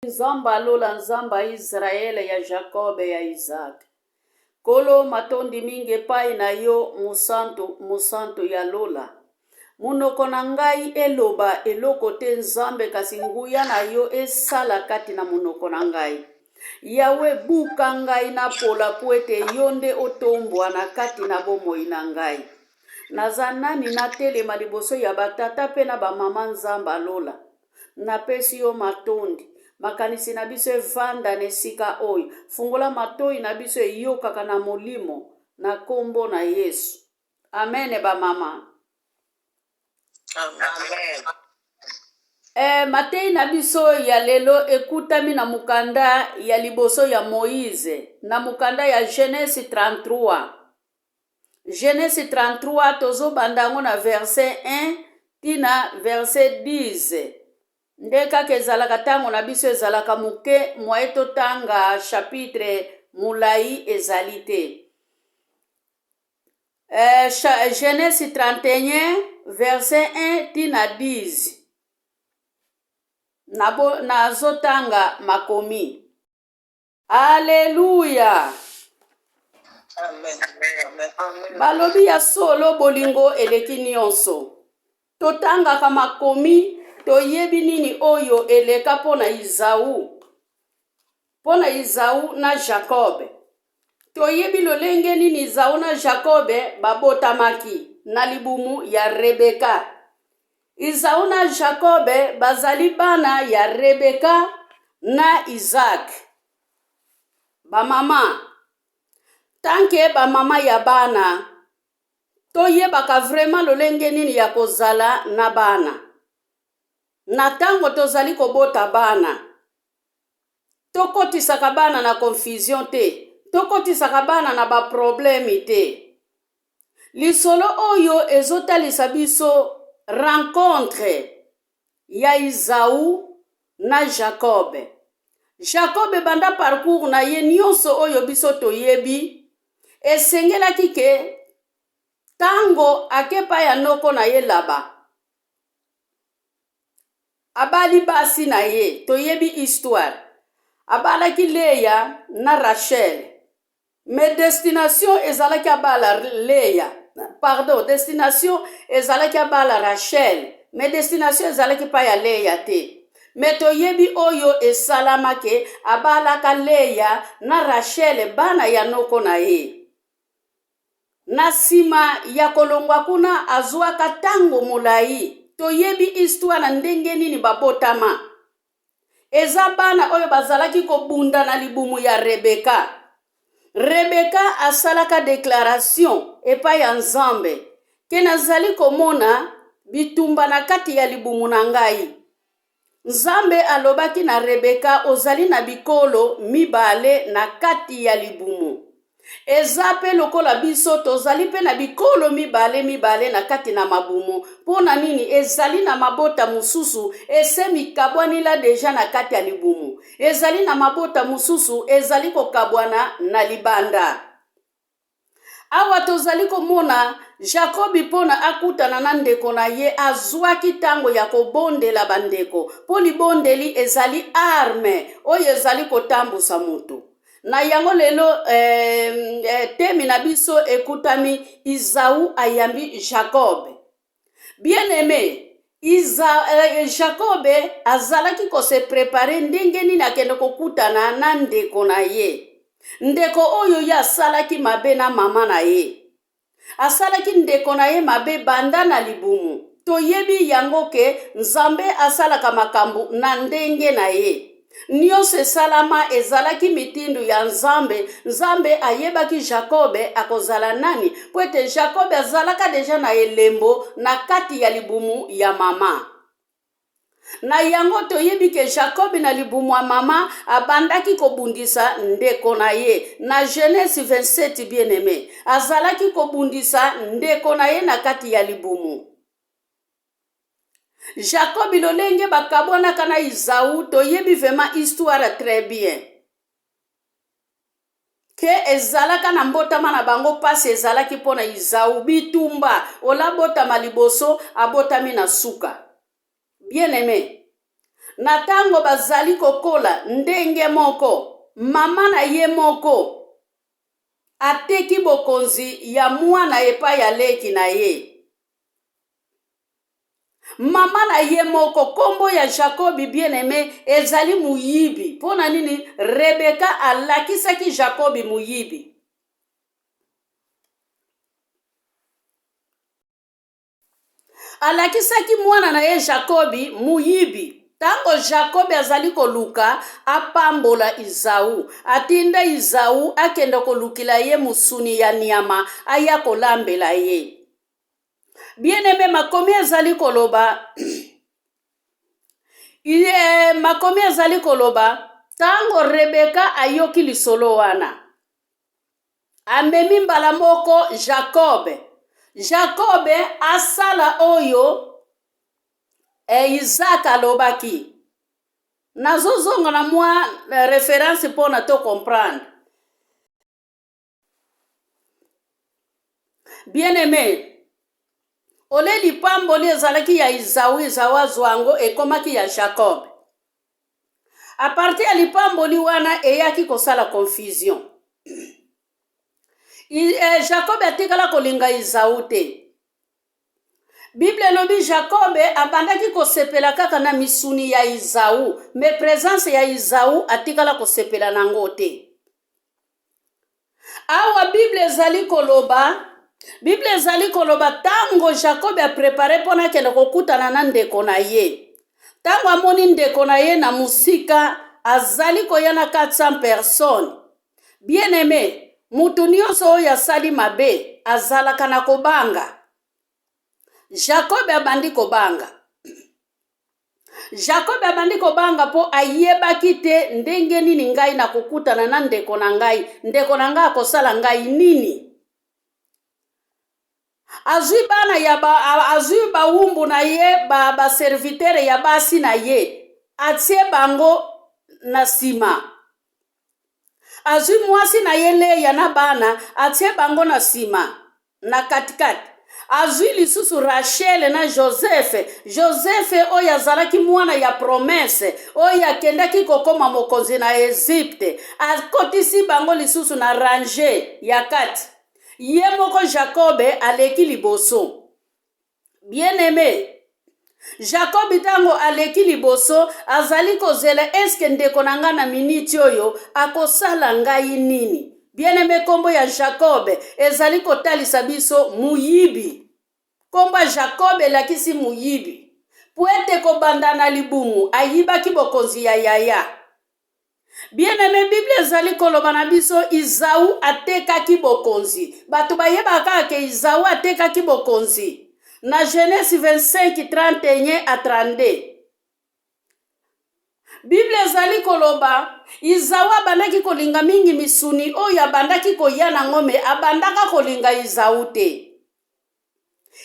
Nzambe ya lola, Nzambe ya Israele, ya Jakobe, ya Isaac. Nkolo, matondi mingi epai na yo, Mosantu, Mosantu ya lola. Monoko na ngai eloba eloko te, Nzambe, kasi nguya na yo esala kati na monoko na ngai. Yawe, buka ngai napola mpo ete yo nde otombwana kati na bomoi na ngai. Naza nani natelema liboso ya batata mpe na bamama, Nzambe ya lola? Napesi yo matondi. Makanisi na biso evanda na esika oyo. Fungola matoi na biso eyokaka na molimo na kombo na Yesu. Amen ba mama. Amen. Eh, matei na biso ya lelo ekutami na mokanda ya liboso ya Moïse, na mokanda ya Genèse 33. Genèse 33 tozobanda yango na verset 1 tina verset 10. Nde kaka ezalaka ntango na biso ezalaka moke, mwaye totanga chapitre molai ezali te. Eh, Genèse 31 verset 1 tina 10. Nazotanga makomi. Aleluya! Amen. Amen. Amen. Balobi ya solo, bolingo eleki nyonso. Totangaka makomi, toyebi nini oyo eleka mpo na Izau, mpo na Izau na Jakobe. Toyebi lolenge nini Izau na Jakobe babotamaki na libumu ya Rebeka. Izau na Jakobe bazali bana ya Rebeka na Izak. Bamama, tanke bamama ya bana, toyebaka vraiment lolenge nini ya kozala na bana. Na ntango tozali kobota bana, tokotisaka bana na confusion te, tokotisaka bana na ba problème te. Lisolo oyo ezotalisa biso rencontre ya Izau na Jacob. Jacob banda parcours na ye nyonso oyo biso toyebi, esengelaki ke tango akepa ya noko na ye Laba, abali basi na ye, toyebi histoire. Abalaki Leya na Rachel. Mais destination ezalaki abala Leya. Pardon, destination ezalaki abala Rachel. Mais destination ezalaki pa ya Leya te. Mais toyebi oyo esalama ke abalaka Leya na Rachel bana ya noko na ye. Na nsima ya kolongwa kuna azwaka ntango molai. Toyebi histoire na ndenge nini babotama. Eza bana oyo bazalaki kobunda na libumu ya Rebeka. Rebeka asalaka declaration epai ya Nzambe ke nazali komona bitumba na kati ya libumu na ngai. Nzambe alobaki na Rebeka, ozali na bikolo mibale na kati ya libumu. Eza pe lokola biso tozali pe na bikolo mibale mibale na kati na mabumu. Mpo na nini? Ezali na mabota mosusu ese mikabwanila deja na kati ya libumu. Ezali na mabota mosusu ezali kokabwana na libanda. Awa tozali komona Jakobi mpo na akutana na ndeko na ye, azwaki ntango ya kobondela bandeko, mpo libondeli ezali arme oyo ezali kotambusa moto. Na yango lelo eh, eh, temi na biso ekutami Izau ayambi Jacob. Bien aimé, Iza, eh, Jacob azalaki ko se preparer ndenge nini akende kokutana na ndeko na ye. Ndeko oyo ye asalaki mabe na mama na ye. Asalaki ndeko na ye mabe banda na libumu. Toyebi yango ke Nzambe asalaka makambo na ndenge na ye. Nionso esalama ezalaki mitindo ya Nzambe. Nzambe ayebaki Jakobe akozala nani, mpo ete Jakobe azalaka deja na elembo na kati ya libumu ya mama. Na yango toyebi ke Jacob na libumu ya mama abandaki kobundisa ndeko na ye na Genese 27. Bien aime, azalaki kobundisa ndeko na ye na kati ya libumu. Jacob lolenge bakabwanaka na Isau, toyebi vraiment histoire très bien ke ezalaka na mbotama na bango pasi ezalaki mpo na Izau, bitumba ola botama liboso abotami na suka. Bien aime, Na ntango bazali kokola ndenge moko, mama na ye moko ateki bokonzi ya mwana epai ya leki na ye. Mama na ye moko, kombo ya Jakobi bien-aime ezali moyibi. Mpo na nini Rebeka alakisaki Jakobi moyibi? Alakisaki mwana na ye Jakobi moyibi. Ntango Jakobi azali koluka apambola Izau, atinda Izau akende kolukila ye mosuni ya nyama aya kolambela ye. Bien-aime, makomi ezali koloba ye, makomi ezali koloba ntango Rebeka ayoki lisolo wana, amemi mbala moko Jacob. Jacob asala oyo eh, Isaac alobaki. Nazozonga na mwa eh, reference mpo na to comprendre. Bien aime, ole lipamboli ezalaki ya Izau, Izau azwa yango ekomaki ya Jacob. A partir ya lipamboli wana eyaki kosala confusion. Eh, Jacob atikala kolinga Izau te. Bible elobi Jacob abandaki kosepela kaka na misuni ya Izau, mais presence ya Izau atikala kosepela nango te. Awa Bible ezali koloba, Bible ezali koloba ntango Jacob aprepare mpo na akende kokutana na ndeko na ye. Ntango amoni ndeko na ye na mosika azali koya na 400 personnes. Bien aime, moto nyonso oyo asali mabe azalaka na kobanga. Jacob abandi kobanga. Jakobe abandi kobanga mpo ayebaki te ndenge nini ngai nakokutana na ndeko na ngai, ndeko na ngai akosala ngai nini. Azwi bana ya ba, azwi bawumbu na ye ba, ba serviteur ya basi na ye, atie bango na nsima. Azwi mwasi na ye Leya na bana, atie bango na nsima. Na katikati, azwi lisusu Rashele na Jozefe, Jozefe oyo azalaki mwana ya promese, oyo akendaki kokoma mokonzi na Ezipte, akotisi bango lisusu na range ya kati. Ye moko Jakobe aleki liboso. Bien-aime, Jacob ntango aleki liboso azali kozela eske ndeko na ngai na miniti oyo akosala ngai nini? Bien-aime, nkombo ya Jacob ezali kotalisa biso moyibi. Nkombo ya Jacob elakisi moyibi mpo ete kobanda na libumu ayibaki bokonzi ya yaya. Bien-aime, Biblia ezali koloba na biso Izau atekaki bokonzi. Bato bayebaka kaka ke Izau atekaki bokonzi na Genese 25 31 à 32. Biblia ezali koloba Izau abandaki kolinga mingi misuni oyo abandaki koya nango me abandaka kolinga Izau te.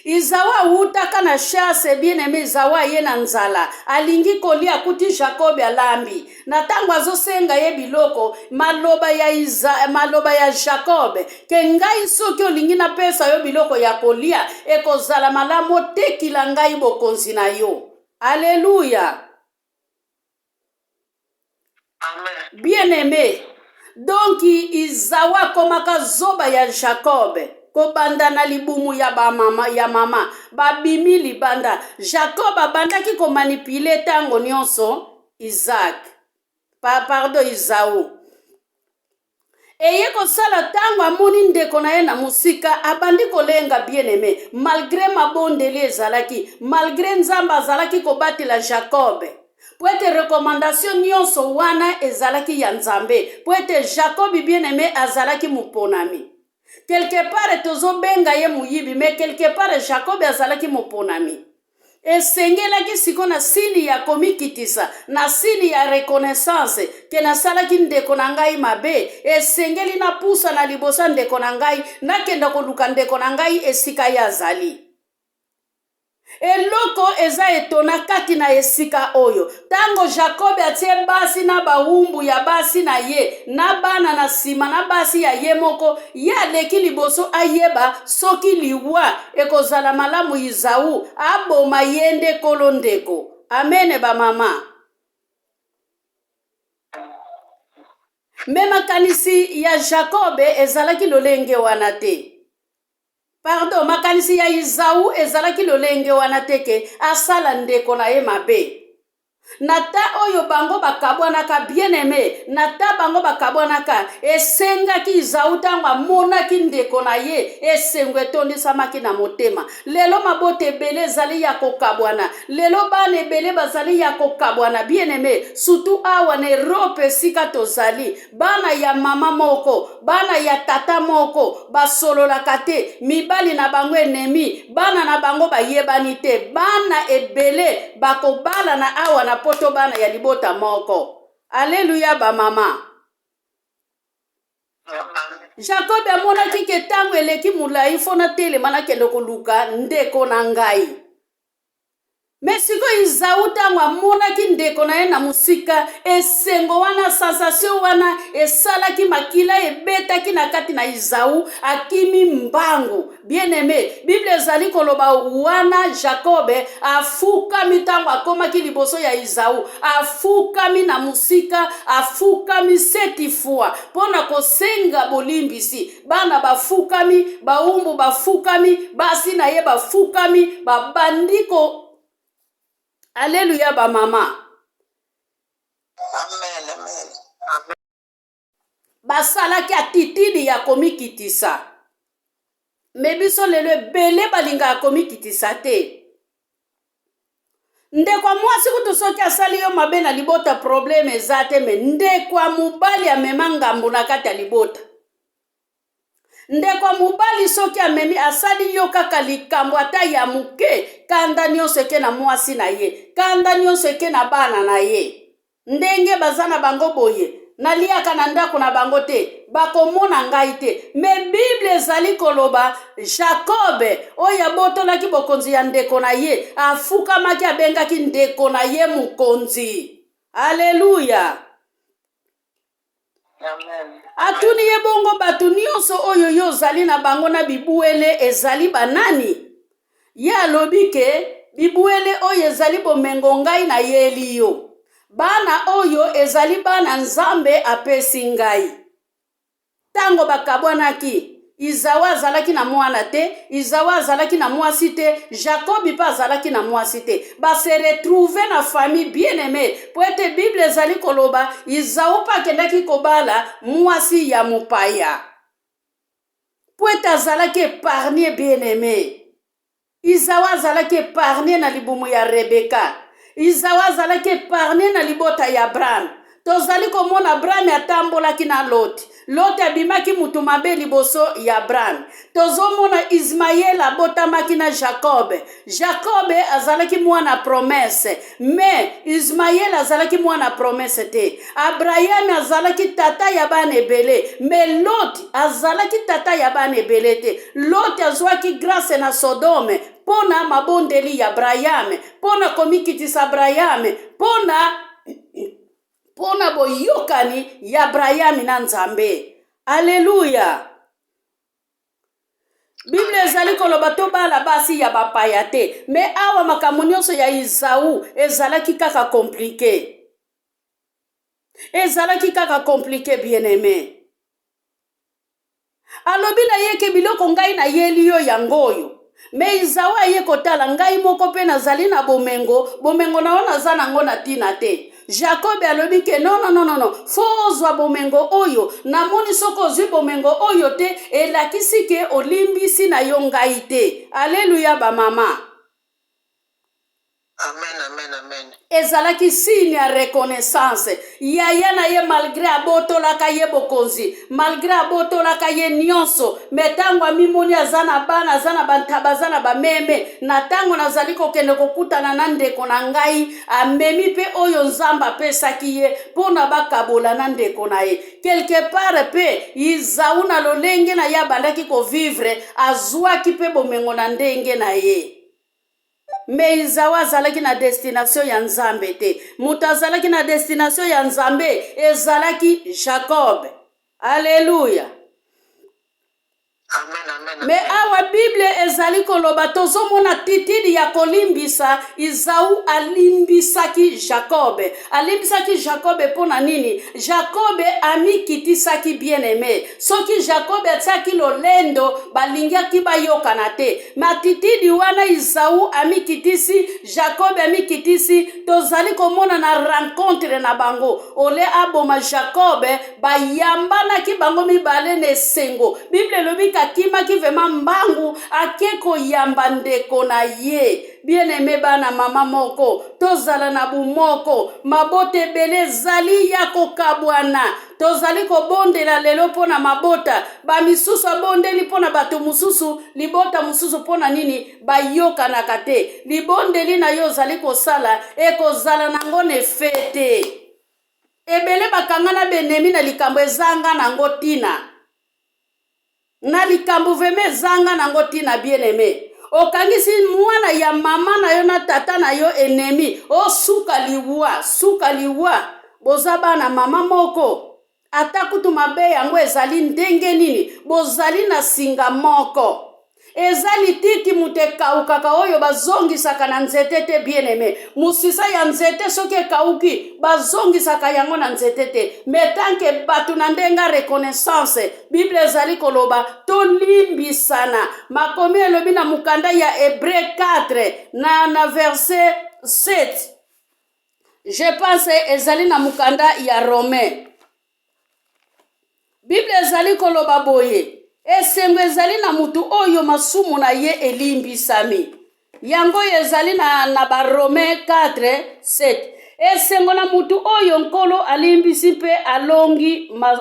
Izau awutaka na chasse, bien aime Izau aye na nzala, alingi kolia akuti Jacob alambi. Na tango azosenga ye biloko, maloba ya Iza, maloba ya Jacob ke ngai soki olingi napesa yo biloko ya kolia, ekozala malamu otekila ngai bokonzi na yo. Alleluia. Bien aime, donc Izawa akomaka zoba ya Jacob kobanda na libumu ya ba mama, ya mama babimi libanda. Jacob abandaki komanipule ntango nyonso Isaac pa, pardon Izau. Eye kosala ntango amoni ndeko na ye na mosika, abandi kolenga. Bien aime, malgre mabondeli ezalaki, malgre Nzambe azalaki kobatela Jacob, mpo ete recommandation nyonso wana ezalaki ya Nzambe, mpo ete Jacob bien aime azalaki moponami. Quelque part tozobenga ye moyibi, mais quelque part Jacob azalaki moponami. Esengelaki siko na sini ya komikitisa, na sini ya reconnaissance ke nasalaki ndeko na ngai mabe, esengeli napusa na liboso ya ndeko na ngai, nakenda koluka ndeko na ngai esika ye azali. Eloko eza etona kati na esika oyo, ntango Jakobe atie basi na bawumbu ya basi na ye na bana na nsima na basi ya ye moko, ye aleki liboso ayeba soki liwa ekozala malamu Izau aboma ye nde kolo ndeko. Amene ba mama. Me makanisi ya Jakobe ezalaki lolenge wana te. Pardon, makanisi ya Izau ezalaki lolenge wana te ke asala ndeko na ye mabe. Na ta oyo bango bakabwanaka, bien aime, na ta bango bakabwanaka, esengaki Izau ntango amonaki ndeko na ye, esengo etondisamaki na motema. Lelo mabota ebele ezali ya kokabwana, lelo bana ebele bazali ya kokabwana, bien aime, surtout awa na Europe esika tozali, bana ya mama moko, bana ya tata moko basololaka te, mibali na bango enemi, bana na bango bayebani te, bana ebele bakobalana awa na poto, bana ya libota moko. Aleluya ba mama. Jacob amonaki ke ntango eleki molai fo natelema nakende koluka ndeko na ngai. Me sikoyo Izau ntango amonaki ndeko na ye na mosika, esengo wana, sensation wana esalaki makila ebetaki na kati na Izau, akimi mbangu. Bien aime, Bible ezali koloba wana Jacob afukami ntango akomaki liboso ya Izau, afukami na mosika, afukami seti fois mpo na kosenga bolimbisi. Bana bafukami, baumbu bafukami, basi na ye bafukami, babandi ko Aleluya ba mama. Amen, amen. Basalaki atitidi ya komikitisa. Me biso lelo ebele balingaka komikitisa te. Ndeko ya mwasi kutu soki asali yo mabe na libota probleme eza te, me ndeko ya mobali amema ngambo na kati ya libota. Ndeko ya mobali soki amemi asali yo kaka likambo ata ya moke, kanda nyonso eke na mwasi na ye, kanda nyonso eke na bana na ye. Ndenge baza na bango boye, naliaka na ndako na bango te, bakomona ngai te. Me Bible ezali koloba Jacob oyo abotolaki bokonzi ya ndeko na ye, afukamaki abengaki ndeko na ye mokonzi. Aleluya! Amen. Atuni ye bongo bato nyonso oyo yo ozali na bango na bibwele ezali banani? Ye alobi ke bibwele oyo ezali bomengo ngai nayeli yo. Bana oyo ezali bana Nzambe apesi ngai. Tango bakabwanaki, Izawa azalaki na mwana te, Izawa azalaki na mwasi te, Jakobi mpe azalaki na mwasi te. Ba se retrouver na famille bien aime, mpo ete Bible ezali koloba Izau mpe akendaki kobala mwasi ya mopaya. Mpo ete azalaki epargne bien aime. Izawa azalaki epargne na libumu ya Rebeka. Izawa azalaki epargne na libota ya Abraham. Tozali komona Abraham atambolaki na Loti. Loti abimaki mutu mabe liboso ya Abraham. Tozomona Ismael abotamaki na Jacob. Jacob azalaki mwana promesse, mais Ismael azalaki mwana promesse te. Abraham azalaki tata ya bana ebele, mais Lot azalaki tata ya bana ebele te. Lot azwaki grace na Sodome mpo na mabondeli ya Abraham, mpo na komikitisa Abraham, mpo na mpo na boyokani ya Abraham na Nzambe. Aleluya! Biblia ezali koloba tobala basi ya bapaya te, me awa makambo nyonso ya Izau ezalaki kaka komplike. Ezalaki kaka komplike, bien-aime. Alobi na ye ke biloko ngai nayeli yo yango oyo. Me Izau aye kotala ngai moko mpe nazali na bomengo, bomengo na yo naza nango na ntina te. Jacob alobi ke non non non non, fo ozwa bomengo oyo. Namoni soki ozwi bomengo oyo te, elakisi ke olimbisi na yo ngai te. Aleluya ba mama. Amen, amen, amen. Ezalaki signe ya reconnaissance. Yaya na ye malgre abotolaka ye bokonzi, malgre abotolaka ye nyonso, me ntango amimoni aza na bana, aza na bantaba, aza na bameme, na ntango nazali kokende kokutana na ndeko na ngai, amemi mpe oyo Nzambe apesaki ye mpo na bakabola na ndeko na ye. Quelque part mpe Izau na lolenge na ye abandaki kovivre, azwaki mpe bomengo na ndenge na ye. Me Izawa azalaki na destination ya Nzambe te. Moto azalaki na destination ya Nzambe ezalaki Jacob. Alleluia. Amen, amen. Me awa Bible ezali koloba, tozomona titidi ya kolimbisa. Izau alimbisaki Jacob. Alimbisaki Jacob mpo na nini? Jacob amikitisaki, bien-aime. Soki Jacob atiaki lolendo, balingaki bayokana te. Me atitidi wana, Izau amikitisi, Jacob amikitisi, tozali komona na rencontre na bango, ole aboma Jacob, bayambanaki bango mibale na esengo. Bible elobi kakimaki vraimen mbangu, ake koyamba ndeko na ye. Bien-aime, bana mama moko, tozala na bumoko. Mabota ebele ezali ya kokabwana. Tozali kobondela lelo mpo na mabota bamisusu, abondeli mpo na bato mosusu, libota mosusu, mpo na nini bayokanaka te? Libondeli na yo ozali kosala ekozala nango na efe te. Ebele bakangana benemi na likambo ezanga nango ntina, na likambo vraimen ezanga nango ntina. Bien-aime, okangisi mwana ya mama na yo na tata na yo enemi, osuka liwa, suka liwa. Boza bana mama moko, ata kutu mabe yango ezali ndenge nini, bozali na singa moko. Eza lititi moto ekaukaka oyo bazongisaka na nzete te. Bien-aime, mosisa ya nzete soki ekauki, bazongisaka yango na nzete te. Mais tant que bato na ndenge ya reconnaissance, Bible ezali koloba tolimbisana. Makomi elobi na mokanda ya Hébreu 4 na verset 7, je pense ezali na mokanda ya Romain. Bible ezali koloba boye: esengo ezali na mutu oyo masumu na ye elimbisami. Yango oyo ezali na Baromain 4 7: esengo na mutu oyo Nkolo alimbisi mpe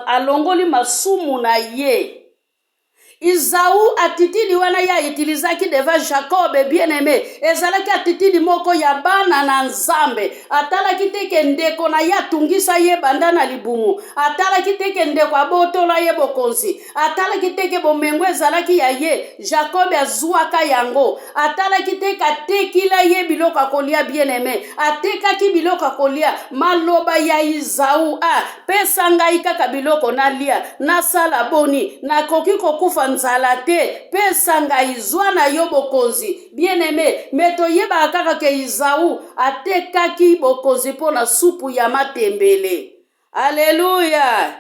alongoli masumu na ye. Izau, attitude wana ye autilisaki devant Jacob, bien-aimé, ezalaki attitude moko ya bana na Nzambe. Atalaki te ke ndeko na ye atungisa ye banda na libumu, atalaki te ke ndeko abotola ye bokonzi, atalaki te ke bomengo ezalaki ya ye, Jacob azwaka yango, atalaki te ke atekila ye biloko akolia. Bien-aimé, atekaki biloko akolia. Maloba ya Izau: "A pesa ngai kaka biloko nalia, nasala boni? Nakoki kokufa nzala te. Pesa ngai, zwa na yo bokonzi." Bien-aimé, me toyebaka kaka ke Izau atekaki bokonzi mpo na supu ya matembele. Aleluya!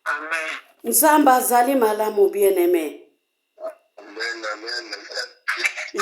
Amen. Nzambe azali malamu, bien-aimé. Amen, amen, amen.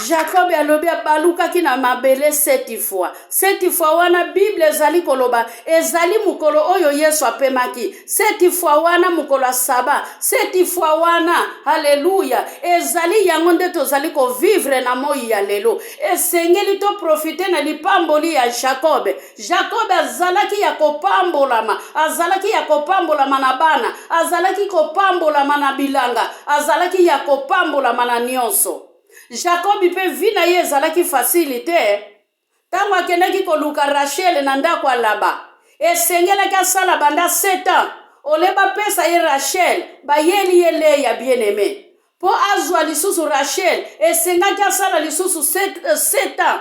Jacob alobi abalukaki na mabele sept fois. Sept fois wana, Bible ezali koloba ezali mokolo oyo Yesu apemaki. Sept fois wana, mokolo ya saba, sept fois wana, halleluya, ezali yango nde tozali kovivre na moi ya lelo. Esengeli toprofite na lipamboli ya Jacob. Jacob azalaki ya kopambolama, azalaki ya kopambolama na bana, azalaki kopambolama na bilanga, azalaki ya kopambolama na nyonso. Jacob mpe vie na ye ezalaki facile te. Ntango akendaki koluka Rachel na ndako ya Laba, esengelaki asala banda 7 ans. Ole bapesa ye Rachel, bayeli ye Leya. Bien-aimé, mpo azwa lisusu Rachel, esengaki asala lisusu 7 ans.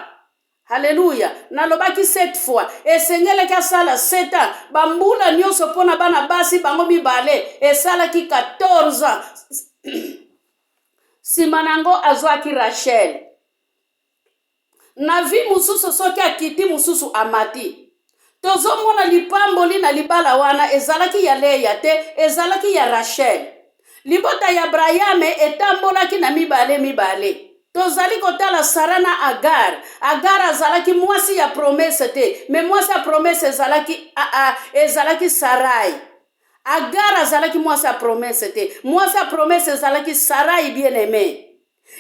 Halleluya! Nalobaki 7 fois. Esengelaki asala 7 ans, bambula nyonso mpo na bana basi bango mibale esalaki 14 ans. Nsima na yango azwaki Rachel. Na vie mosusu, soki akiti, mosusu amati. Tozomona lipamboli na libala wana ezalaki ya Leya te, ezalaki ya Rachel. Libota ya Abrahame etambolaki na mibale mibale. Tozali kotala Sara na Agar. Agar azalaki mwasi ya promesse te, me mwasi ya promesse ezalaki Sarai. Agar azalaki mwasi ya promesse te, mwasi ya promesse ezalaki Sarai. Bien aimé,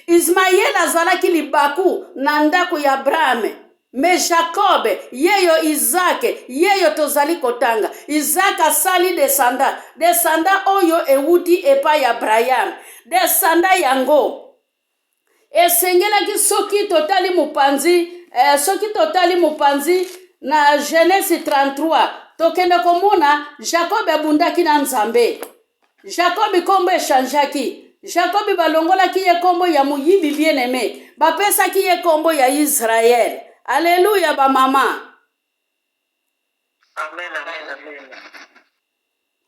Ismael azalaki libaku na ndako ya Abrahame, me Jacob yeyo, Isaac yeyo. Tozali kotanga Isaac asali descendant, descendant oyo ewuti epai ya Abraham. Descendant yango esengelaki, soki totali mopanzi soki totali mopanzi na Genèse 33, tokende komona Jacob abundaki na Nzambe. Jacob nkombo echangeaki. Jacob balongolaki ye nkombo ya moyibi, bien aimé, bapesaki ye nkombo ya Israel. Aleluya, bamama! Amen, amen, amen.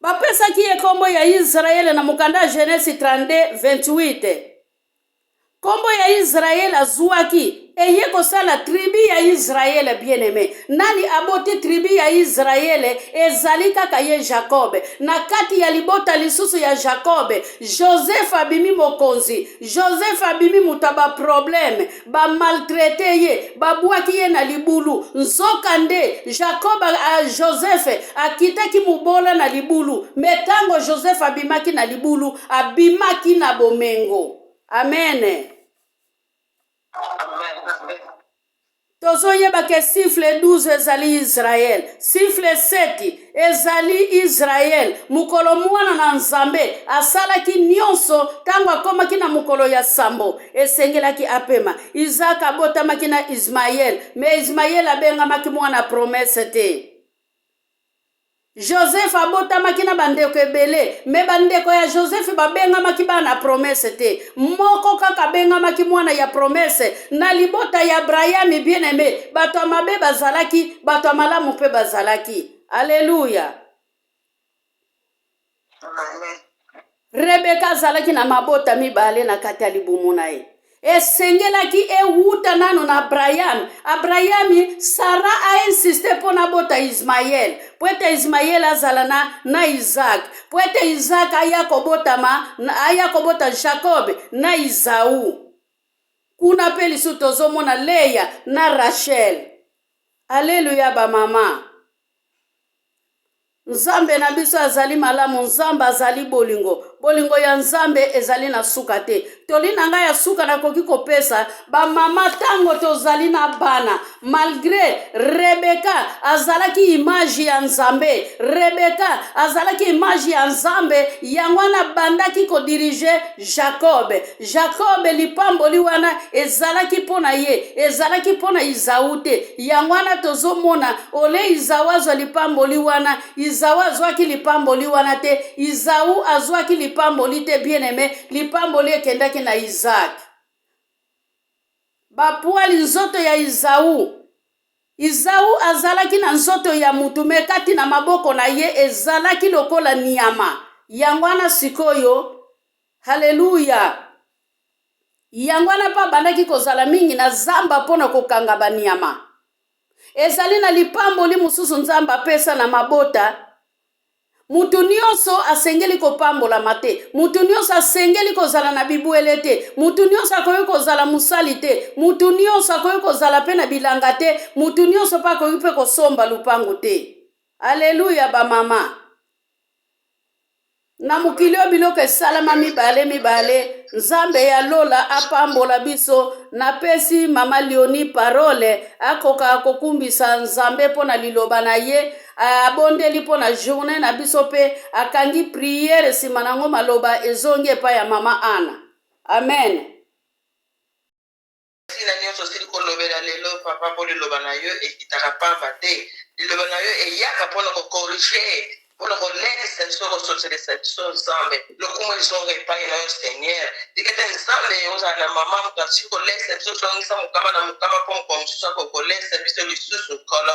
Bapesaki ye nkombo ya Yisraele na mokanda ya Genesi 32, 28. Nkombo ya Yisraele azwaki eye kosala tribu ya Yisraele. Bien-aime, nani aboti tribu ya Yisraele? Ezali kaka ye Jakobe. Na kati ya libota lisusu ya Jakobe, Joseph abimi mokonzi. Joseph abimi moto ya baprobleme, bamaltraite ye, babwaki ye na libulu. Nzokande Jacob a, Joseph akitaki mobola na libulu, me ntango Joseph abimaki na libulu, abimaki na bomengo. Amen. Amen. Tozoyeba ke sifle 12 ezali Israel, sifle 7 ezali Israel. Mokolo mwana na Nzambe asalaki nyonso, ntango akomaki na mokolo ya sambo, esengelaki apema. Isaac abotamaki na Ismael, me Ismael abengamaki mwana promese te. Joseph abotamaki na bandeko ebele, me bandeko ya Joseph babengamaki bana promese te. Moko kaka abengamaki mwana ya promese na libota ya Abraham. Bien-aime, bato ya mabe bazalaki, bato ya malamu mpe bazalaki. Aleluya. Amen. Rebeka azalaki na mabota mibale na kati ya libumu na ye. Esengelaki ewuta nano na Abrayami. Abrayami, Sara ainsiste mpo na bota Ismael, mpo ete Ismael azala na, na Isaac, mpo ete Isaac aya kobotama, aya kobota Jacob na Isau. Kuna mpe lisusu tozomona Leya na Rachel. Aleluya bamama. Nzambe na biso azali malamu, Nzambe azali bolingo. Bolingo ya Nzambe ezali na suka te. Toli na ngai ya suka nakoki kopesa bamama ntango tozali na bana, malgre Rebeka azalaki image ya Nzambe, Rebeka azalaki image ya Nzambe, yango wana abandaki kodirige Jacob. Jacob lipamboli wana ezalaki mpo na ye, ezalaki mpo na Izau te. Yango wana tozomona ole Izau azwa lipamboli wana, Izau azwaki lipamboli wana te, Izau azwaki lipamboli te. Bien-aime, lipamboli ekendaki na Isaac. Bapwali nzoto ya Izau. Izau azalaki na nzoto ya mutu, me kati na maboko na ye ezalaki lokola nyama. Yango wana sikoyo, haleluya, yango wana mpe abandaki kozala mingi na zamba mpo na kokanga banyama. Ezali na lipamboli mosusu Nzambe apesa na mabota. Moto nyonso asengeli kopambolama te. Moto nyonso asengeli kozala na bibwele te. Moto nyonso akoki kozala mosali te. Moto nyonso akoki kozala mpe na bilanga te. Moto nyonso mpe akoki mpe kosomba lupango te. Aleluya bamama. Na mokili oyo biloko esalama mibale mibale. Nzambe ya lola apambola biso. Napesi mama Leonie parole akoka kokumbisa Nzambe mpo na liloba na ye. Abondeli mpo na journée na biso mpe akangi priere, nsima na yango maloba ezongi epai ya mama Ana. Amen. Ntina nyonso osili kolobela lelo, papa, mpo liloba na yo ekitaka pamba te. Liloba na yo eyaka mpo na kokorige, mpo na kolendisa biso, kososolisa biso. Nzambe, lokumu ezonga epai na yo, Seigneur. Tika ete Nzambe ozala na mama moto asili kolendisa biso, zongisa mokama na mokama mpo mokolo mosusu akoki kolendisa biso lisusu. Nkolo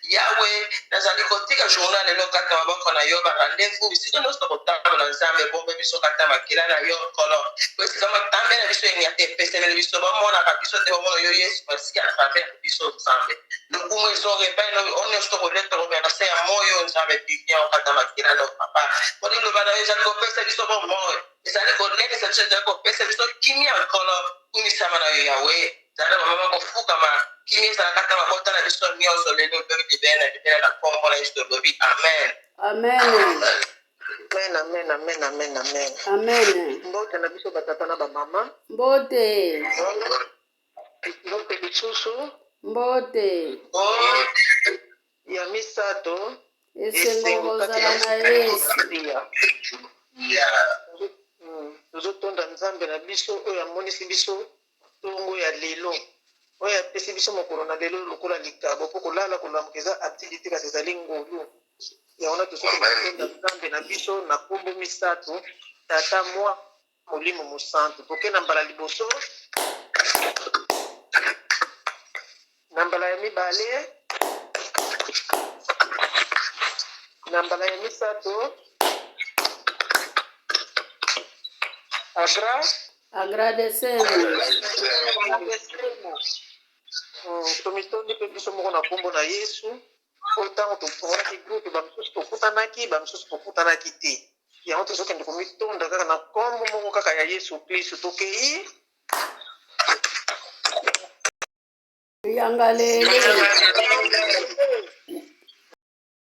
Yawe, nazali kotika journal lelo kati na maboko na yo, ba rendez-vous bisika nyonso tokotambola. Nzambe, bombe biso kati na makila na yo, Nkolo, po esika matambe na biso enyata epesemeli biso, bamonaka biso te, bamona yo Yesu Masiya à travers biso. Nzambe, lokumu ezonga epai na oyo nyonso tokolia, tokomela na se ya moi oyo. Nzambe, bibia okata makila na papa, mpo liloba na yo ezali kopesa biso bomoi, ezali kolendisa biso, ezali kopesa biso kimia. Nkolo, kumisama na yo Yawe. Zala bamama kofukama, kimia ezala kati na mabota na biso nyonso, lelo, lobi, libela na libela, na nkombo na Yesu tolobi amen. Amen. Amen, amen, amen, amen, amen. Amen. Mbote na biso batata na bamama. Mbote. Mbote lisusu. Mbote. Ya misato. Esengo kozala na Yesu. Tozotonda Nzambe na biso oyo amonisi biso ntongo ya lelo, oyo apesi biso mokolo na lelo lokola likabo, mpo kolala kolamuka eza activité, kasi ezali ngolu. Yango wana tozotonda Nzambe na biso na nkombo misato: Tata, Mwa, Molimo Mosantu. Toke na mbala liboso, na mbala ya mibale, na mbala ya misato. Agra. Agradecemos. Agradecemos. Tomitondi mpe biso moko na nkombo na Yesu, oyo ntango tofungolaki groupe, bamisusu tokutanaki, bamisusu tokutanaki te. Yango tozokende komitonda kaka na nkombo moko kaka ya Yesu Klisto. Tokei. Yangalele.